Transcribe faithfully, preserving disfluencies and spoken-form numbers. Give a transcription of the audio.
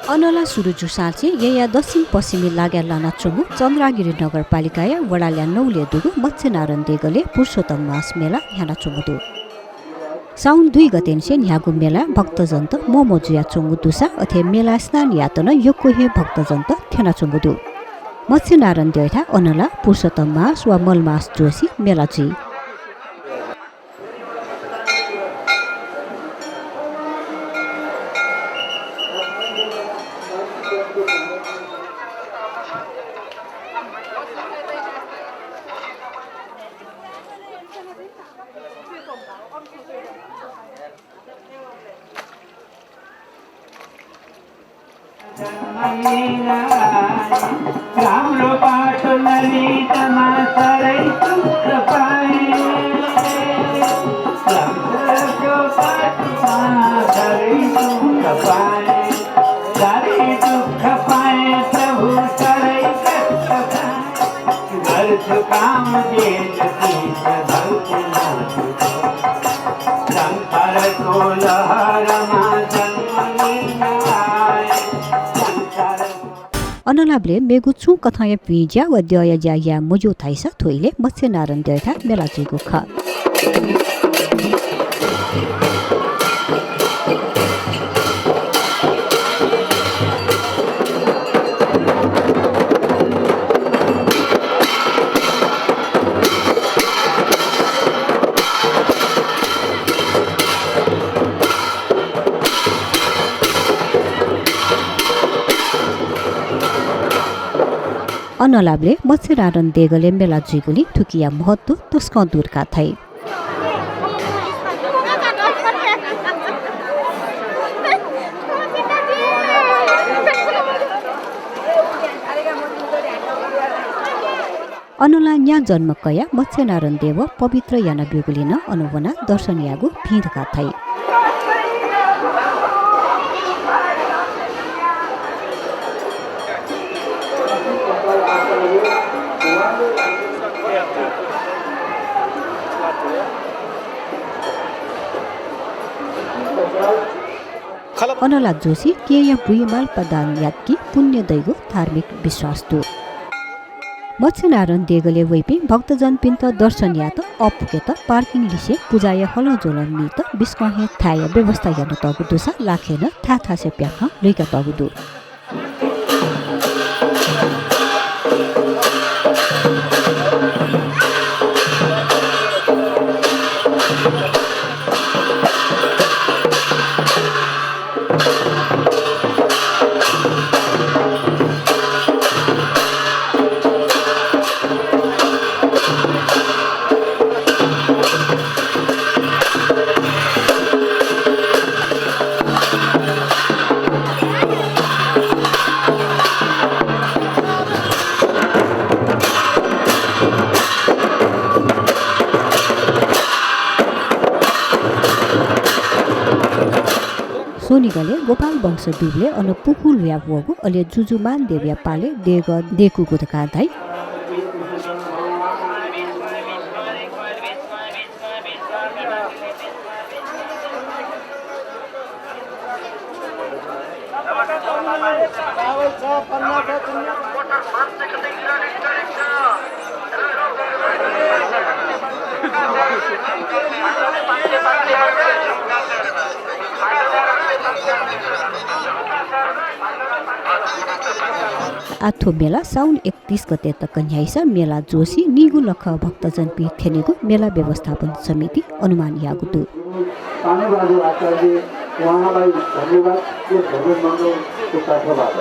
अनला सुरु जूसां चाहिँ येँया दक्षिण पश्चिमी लागाय् लानाच्वंगु चन्द्रागिरी नगरपालिकाया वडा ल्याः नौलय् दुगु मत्स्यनारायण देगलय् पुरुषोत्तम मास मेला न्ह्यानाच्वंगु दु। साउन दुई गतेनिसें न्ह्याःगु मेलाय् भक्तजनत मोमो जुयाच्वंगु दुसा अथे मेलाय् स्नान यायेत नं यक्व हे भक्तजनत थ्यनाच्वंगु दु। मत्स्यनारायण देवया अनला पुरुषोत्तम मास वा मलमास जोशी मेला जुइ। राम्रो बाटो नलिकमा साह्रै दुःख पाएँ। राम्रो बाटोमा साह्रै दुःख पाएँ। साह्रै दुःख पाएँ प्रभु, साह्रै कष्ट पाएँ। गर्छु काम जे जति छ भक्तिमा तुझो। संसारको लहरमा जन्म लिन आए। संसार अनलाबलय् मेगु छुं कथंया भिंज्या वा द्यःया ज्या याये मज्यू धाइसा थ्व इलय् मत्स्यनारायण देवया मेला जुइगु खः। अनलाबलय् मत्स्यनारायण देगलय् मेला जुइगुलिं थुकिया महत्व तसकं दु धकाः धाइ। अनलां न्या जन्म कयाः मत्स्यनारायण देव पवित्र यानाब्यूगुलिं नं अन वनाः दर्शन यायेगु भिं धकाः धाइ। अनला जोशी केहेँया बुँइ मालपा दान यात कि पुण्य दइगु धार्मिक विश्वास दु। मत्स्यनारायण देगलय् वइपिं भक्तजनपिन्त दर्शन यायेत अःपुकेत parking लिसे पुजाया हलंज्वलं मीत बिस्कं हे थाय्‌या व्यवस्था यानातःगु दुसा लाखे नं थाय् थासय् प्याखं लुइकातःगु दु। स्वनिगलय् गोपाल वंश दुबलय् अन पुखू ल्हुयावःगु, अले जुजु मानदेवया पालय् देगः दय्‌कूगु धकाः धाइ। आः थ्व मेला साउन तीस गते तक न्ह्याइसा मेला जोशी नीगु लखं भक्तजनपिं थ्यनीगु मेला व्यवस्थापन समितिं अनुमान याःगु दु। पानीबहादुर आचार्य, उहाँलाई धन्यवाद। यस भजन मण्डलको तर्फबाट।